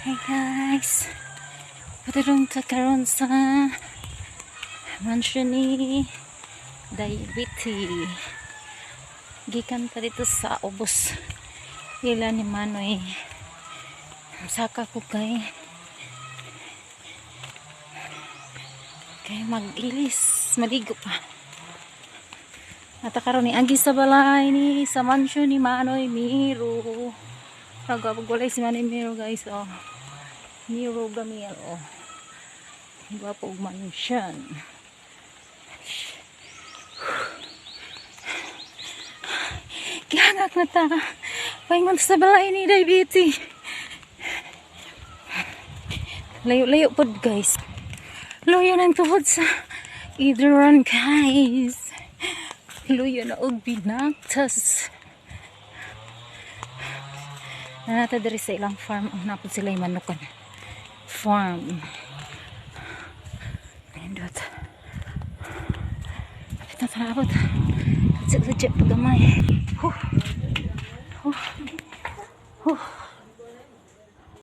Hey guys. Padulong ta karon sa mansion ni Diabetes. Gikan pa dito sa ubos. Ila ni Manoy. Saka ko kay mag-ilis, maligo pa. At karon ni agi sa balay ni sa mansion ni Manoy Miro. Nagwalay si Manoy Miro, guys, oh. Miro Gamil, oh. Gwapo og mansion. Gihangak na ta. Paingon sa balay ni Diabetes. Layo-layo pod, guys. Luyo ng tuhod sa idron, guys. Luyo na og binaktas. Nanata diri sa ilang farm ang napod sila yung manukan. Farm. Nindot. Kapit na tarabot. Sadya pagamay. Huh.